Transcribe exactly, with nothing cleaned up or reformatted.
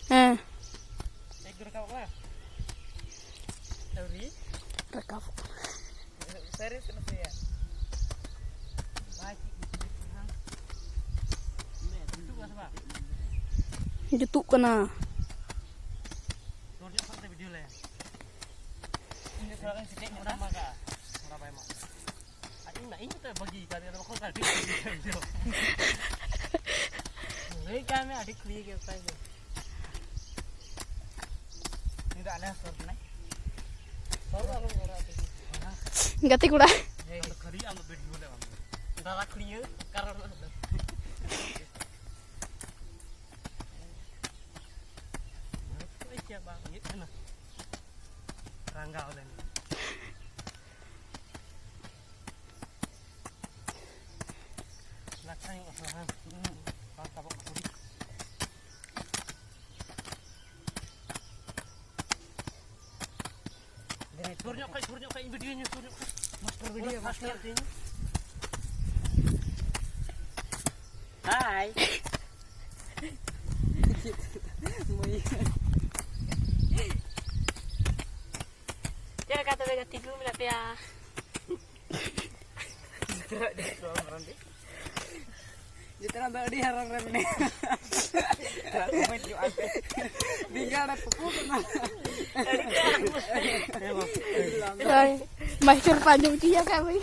ᱦᱮᱸ᱾ ᱮᱠ ᱫᱚ ᱨᱟᱠᱟᱵ ᱠᱟᱱᱟ᱾ ᱟᱹᱣᱨᱤ᱾ ᱨᱟᱠᱟᱵ᱾ ᱥᱟᱹᱨᱤ ᱥᱮ ᱱᱟᱥᱮᱭᱟᱜ? ᱵᱟᱭ ᱪᱮᱫ ᱠᱟᱱᱟ᱾ ᱡᱩᱛᱩᱜ ᱠᱟᱱᱟ ᱥᱮ ᱵᱟᱝ? ᱡᱩᱛᱩᱜ ᱠᱟᱱᱟ᱾ ᱥᱩᱨ ᱧᱚᱜ ᱠᱷᱚᱱ ᱛᱮ ᱵᱷᱤᱰᱤᱭᱳ ᱞᱮ᱾ ᱤᱧ ᱫᱚ ᱛᱷᱚᱲᱟ ᱜᱟᱱ ᱠᱮᱴᱮᱡ ᱧᱚᱜ ᱮᱢ ᱢᱟᱜᱟ᱾ ᱛᱷᱚᱲᱟ ᱵᱟᱭ ᱢᱟᱜ᱾ ᱟᱨ ᱤᱧ ᱢᱟ, ᱤᱧ ᱦᱚᱸᱛᱚ ᱵᱟᱹᱜᱤ ᱠᱟᱫ ᱜᱮᱭᱟ, ᱵᱟᱠᱷᱟᱱ ᱟᱹᱰᱤ ᱠᱩᱥᱤ ᱜᱮ ᱵᱩᱡᱷᱟᱹᱣ᱾ ᱞᱟᱹᱭ ᱠᱟᱜ ᱢᱮ, ᱟᱹᱰᱤ ᱠᱩᱲᱤ ᱜᱮ ᱚᱠᱟ ᱜᱮ᱾ ᱩᱱᱤ ᱫᱚ ᱟᱞᱮ ᱦᱚᱸ ᱥᱩᱨ ᱠᱟᱱᱟᱭ᱾ ᱥᱩᱨ ᱫᱚ ᱟᱞᱚᱢ ᱨᱚᱲᱟ, ᱟᱹᱰᱤ ᱜᱟᱛᱮ ᱠᱚᱲᱟ᱾ ᱦᱮᱸ᱾ ᱟᱢ ᱫᱚ ᱠᱷᱟᱹᱞᱤ ᱟᱢ ᱫᱚ ᱵᱤᱰᱤᱭᱳ ᱞᱮ ᱵᱟᱝ᱾ ᱫᱟᱫᱟ ᱠᱷᱩᱲᱤᱭᱟᱹ, ᱠᱟᱨᱚᱱ ᱚᱱᱟ ᱫᱚ᱾ ᱚᱠᱚᱭ ᱪᱮᱫ ᱵᱟᱝ ᱦᱩᱭᱩᱜ ᱠᱟᱱᱟ᱾ ᱨᱟᱸᱜᱟᱣ ᱞᱮᱱ᱾ ᱞᱟᱴᱷᱟ ᱧᱚᱜ ᱟᱠᱟᱱᱟ, ᱦᱮᱸ᱾ ᱵᱟᱝ ᱛᱟᱵᱚᱜ ᱠᱟᱱᱟ᱾ ᱥᱩᱨ ᱧᱚᱜ ᱠᱷᱚᱡ, ᱥᱩᱨ ᱧᱚᱜ ᱠᱷᱚᱡ, ᱤᱧ ᱵᱷᱤᱰᱤᱭᱳᱧ ᱢᱮ, ᱥᱩᱨ ᱧᱚᱜ ᱠᱷᱚᱡ᱾ Master video, first master. ᱧᱚᱜ ᱛᱤᱧ᱾ ᱦᱟᱭ᱾ ᱢᱟᱹᱭ᱾ ᱪᱮᱫ ᱞᱮᱠᱟ ᱛᱚᱵᱮ ᱜᱟᱛᱮ ᱠᱚ ᱢᱮᱱᱟᱜ ᱯᱮᱭᱟ? ᱡᱮᱛᱮᱱᱟᱜ ᱫᱚ ᱟᱹᱰᱤ ᱦᱟᱨᱚᱱ ᱨᱮ ᱢᱮᱱᱟᱭᱟ᱾ ᱵᱮᱸᱜᱟᱲ ᱮ ᱯᱩᱯᱩ ᱠᱟᱱᱟ᱾ ᱦᱳᱭ, ᱢᱟᱥᱴᱟᱨ ᱯᱟᱸᱡᱚᱢ ᱦᱚᱪᱚᱭᱟ ᱠᱷᱟᱡ ᱵᱷᱟᱹᱭ᱾